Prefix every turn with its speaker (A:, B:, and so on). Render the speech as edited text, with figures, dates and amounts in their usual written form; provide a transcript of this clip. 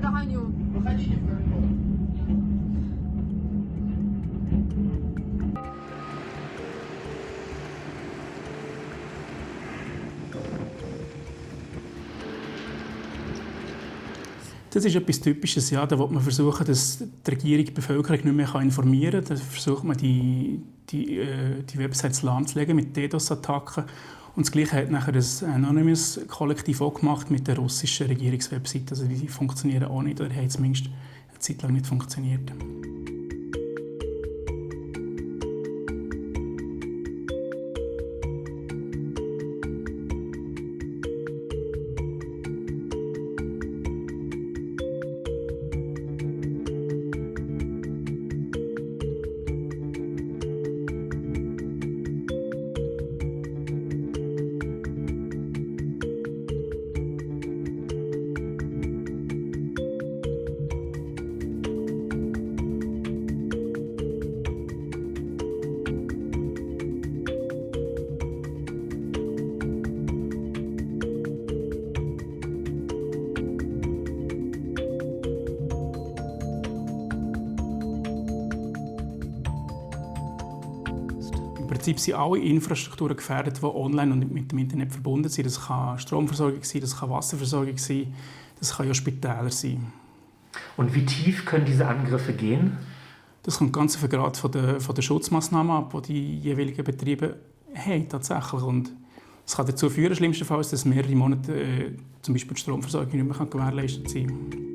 A: выходите в коридор.
B: Das ist etwas Typisches. Ja, da will man versuchen, dass die Regierung die Bevölkerung nicht mehr informieren kann. Da versucht man, die Websites lahmzulegen mit DDoS-Attacken. Und das Gleiche hat nachher das Anonymous-Kollektiv auch gemacht mit der russischen Regierungswebsite. Also die funktionieren auch nicht, oder haben zumindest eine Zeit lang nicht funktioniert. Im Prinzip sind alle Infrastrukturen gefährdet, die online und mit dem Internet verbunden sind. Das kann Stromversorgung sein, das kann Wasserversorgung sein, das kann ja Spitäler sein.
C: Und wie tief können diese Angriffe gehen?
B: Das kommt ganz auf den Grad von der Schutzmaßnahmen ab, die die jeweiligen Betriebe haben tatsächlich. Und es kann dazu führen, schlimmstenfalls, dass mehrere Monate zum Beispiel die Stromversorgung nicht mehr gewährleistet sein kann.